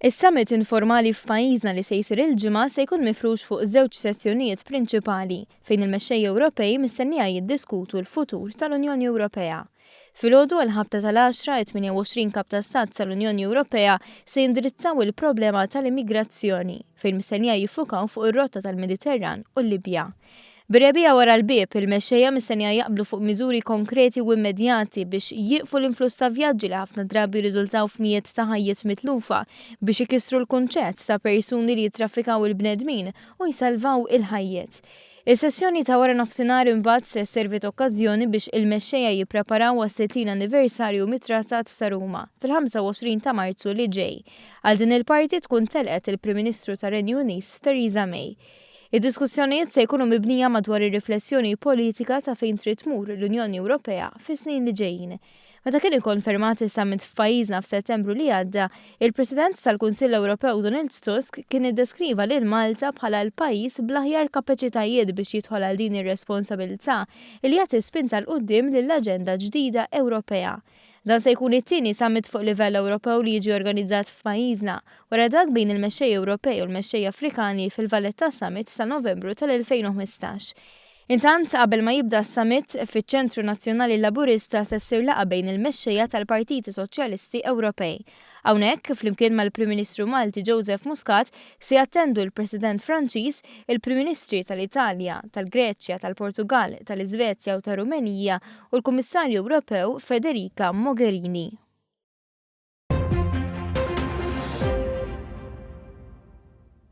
Is-summit informali f'pajjiżna li se jsir il-Ġimgħa se jkun mifrux fuq żewġ sessjonijiet prinċipali fejn il-mexxejja Ewropej mistennija jiddiskutu l-futur tal-Unjoni Ewropea. Filgħodu għall-ħabta tal-għaxra, it-28 Kap ta' Stat tal-Unjoni Ewropea se jindirizzaw il-problema tal-immigrazzjoni fejn mistennija jiffukaw fuq ir-rotta tal-Mediterran u l-Libja. Bir-rebbiegħa wara l-bieb, il-mexxejja mistennija jaqblu fuq miżuri konkreti u immedjati biex jieqfu l-influss ta' vjaġġi li ħafna drabi jirriżultaw f'mijiet ta' ħajjiet mitlufa, biex ikissru l-kunċett ta' persuni li jittraffikaw il-bnedmin u jsalvaw il-ħajjiet. Is-sessjoni ta' wara nofsinhar imbagħad se sservi t'okkażjoni biex il-mexxejja jippreparaw għas-60 anniversarju mit-Trattat ta' Ruma, fil-25 ta' Marzu li ġej. Għal din il-parti tkun telqet il-Prim Ministru tar-Renju Unit Theresa May. Id-diskussjonijiet se jkunu mibnija madwar ir-riflessjoni politika ta' fejn trid tmur l-Unjoni Ewropea fis-snin li ġejjin. Meta kien ikkonfermat is-summit f'pajjiżna f'Settembru li għadda, il-President tal-Kunsill Ewropew Donald Tusk kien iddeskriva lil Malta bħala l-pajjiż bl-aħjar kapaċitajiet biex jidħol għal din ir-responsabilità li jagħti spinta 'l quddiem lill-aġenda ġdida Ewropea. Dan se jkun it-tieni summit fuq livell Ewropew li jiġi organizzat f'pajjiżna, wara dak bejn il-mexxej Ewropej u l-mexxej Afrikani fil-Valletta Summit ta' Novembru tal-2015. Intant, qabel ma jibda s-summit, fiċ-Ċentru Nazzjonali Laburista se ssir laqgħa bejn il-mexxejja tal-Partiti Soċjalisti Ewropej. Hawnhekk, flimkien mal-Prim Ministru Malti Joseph Muscat, se jattendu l-President Franċiż, il-Prim Ministri tal-Italja, tal-Greċja, tal-Portugall, tal-Iżvezja u tar-Rumenija u l-Kummissarju Ewropew Federica Mogherini.